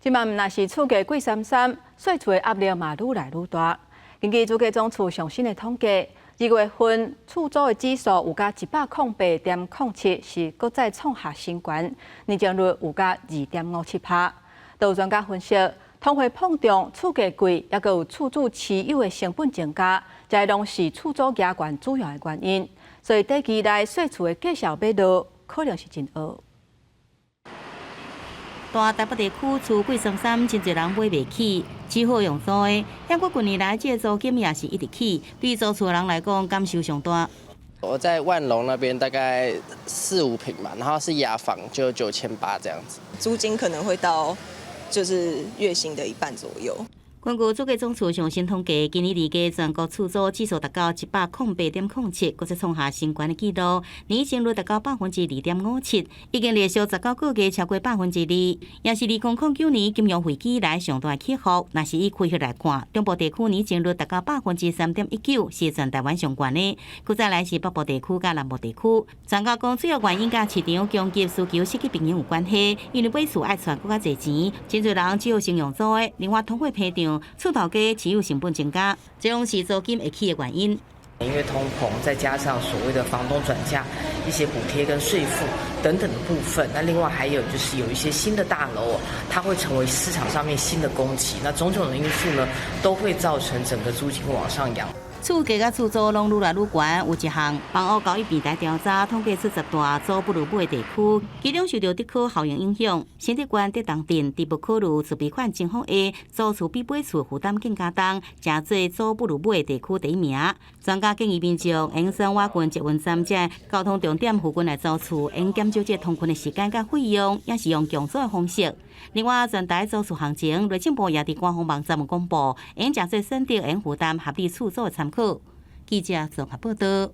這擺毋但是厝價貴參參，稅厝的壓力嘛愈來愈大。根據主計總處上新的統計，2月份厝租的指數有加108.07，是閣再創下新高，年增率有加2.57%。都有專家分析，通貨膨脹、厝價貴，抑閣有厝主持有的成本增加，這攏是厝租加懸主要的原因。所以短期內細厝的繼續欲落，可能是真僫。大台北地區厝貴參參，真濟人買袂起，只好用租的。不過近年來，這個租金也是一直起，對租厝的人來講，感受上大。我在萬隆那邊大概四五坪嘛，然後是雅房，就9800這樣子。租金可能會到就是月薪的一半左右。根據主計總處上新統計，今年二月全國厝租指數達到108.07，閣再創下新高的紀錄，年增率達到2.57%，已經連續19個月超過2%，也是2009年金融危機以來上大起伏。若是以開發來看，中部地區年增率達到3.19%，是全台灣上懸的。閣再來是北部地區佮南部地區。專家講，主要原因佮市場供給需求失去平衡有關係，因為買厝愛揣閣較濟錢，真濟人只好先用租的。另外，通貨膨脹，厝頭家持有成本增加，這攏是租金會起的原因。因為通膨，再加上所謂的房東轉嫁一些補貼跟稅負等等的部分，那另外還有就是有一些新的大樓，它會成為市場上面新的供給，那種種的因素呢，都會造成整個租金往上揚。厝價佮厝租攏愈來愈懸，有一項房屋交易平台調查統計出10大租不如買的地區，其中受著竹科效應影響，新竹縣竹東鎮佇無考慮自備款情況下，租厝比買厝負擔更加重，成做租不如買的地區第一名。專家建議民眾應選倚近捷運站這交通重點附近來租厝，應減少這通勤的時間佮費用，也是用共租的方式。另外，全台租厝行情，內政部也佇官方網站公布，應誠做選擇，應負擔合理厝租的參考。記者綜合報道。